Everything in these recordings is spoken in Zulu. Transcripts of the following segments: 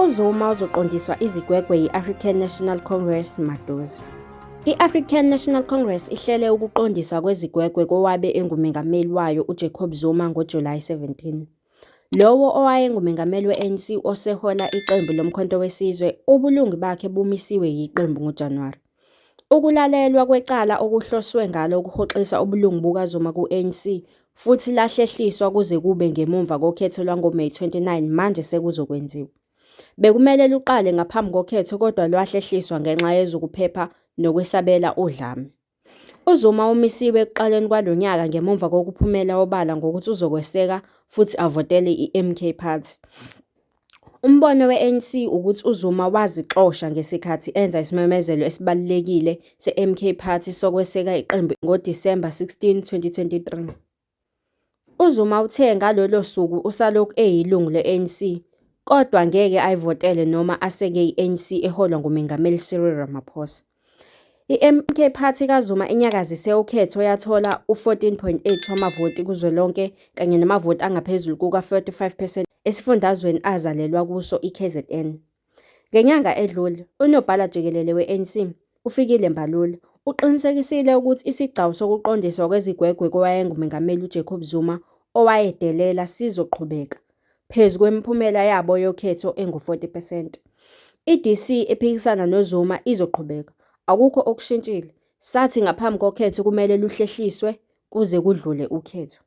UZuma uzoqondiswa izigwegwe yi-African National Congress maduze. I-African National Congress ihlele ukuqondiswa kwezigwegwe kowabe engumengameli wayo uJacob Zuma ngoJulayi 17. Lowo owayengumengameli we-ANC osehola iqembu loMkhonto weSizwe, ubulungu bakhe bumisiwe yiqembu ngoJanuwari. Ukulalelwa kwecala okuhloswe ngalo ukuhoxisa ubulungu bukaZuma ku-ANC futhi lahlehliswa kuze kube ngemuva kokhetho lwangoMeyi 29 manje sekuzokwenziwa. Bekumele luqale ngaphambi kokhetho kodwa lwahlehliswa ngenxa yezokuphepha nokwesabela udlame. UZuma umisiwe ekuqaleni kwalo nyaka ngemuva kokuphumela obala ngokuthi uzokweseka futhi avotele i-MK Party. Umbono we-ANC ukuthi uZuma wazixosha ngesikhathi enza isimemezelo esibalulekile se-MK Party sokweseka iqembu ngoDisemba 16, 2023. UZuma uthe ngalolo suku usalokhu eyilungu le-ANC kodwa ngeke ayivotele noma aseke i-ANC eholwa nguMengameli Cyril Ramaphosa. I-MK Party kaZuma inyakazise ukhetho yathola u-14.8 wamavoti kuzwelonke kanye namavoti angaphezulu kuka-45 percent esifundazweni azalelwa kuso iKZN. Ngenyanga edlule, uNobhala Jikelele we-ANC, uFikile Mbalula, uqinisekisile ukuthi isigcawu sokuqondiswa kwezigwegwe kowayengumengameli uJacob Zuma owayedelela sizoqhubeka, phezu kwemiphumela yabo yokhetho engu-40 percent. I-DC ephikisana noZuma izoqhubeka. Akukho okushintshile. Sathi ngaphambi kokhetho kumele luhlehliswe kuze kudlule ukhetho.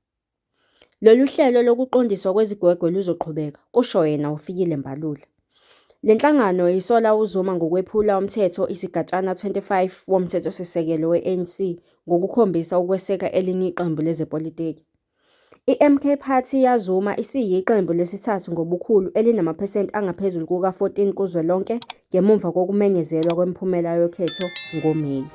Lolu hlelo lokuqondiswa kwezigwegwe luzoqhubeka, kusho yena uFikile Mbalula. Le nhlangano isola uZuma ngokwephula umthetho isigatshana 25 woMthethosisekelo we-ANC ngokukhombisa ukweseka elinye iqembu lezepolitiki. I-MK Party yaZuma isiyiqembu lesithathu ngobukhulu elinamaphesenti angaphezulu kuka-14 kuzwelonke ngemuva kokumenyezelwa kwemiphumela yokhetho ngoMeyi.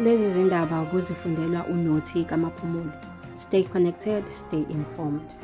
Lezi zindaba ukuzifundelwa uNothi kaMaphumulo. Stay connected, stay informed.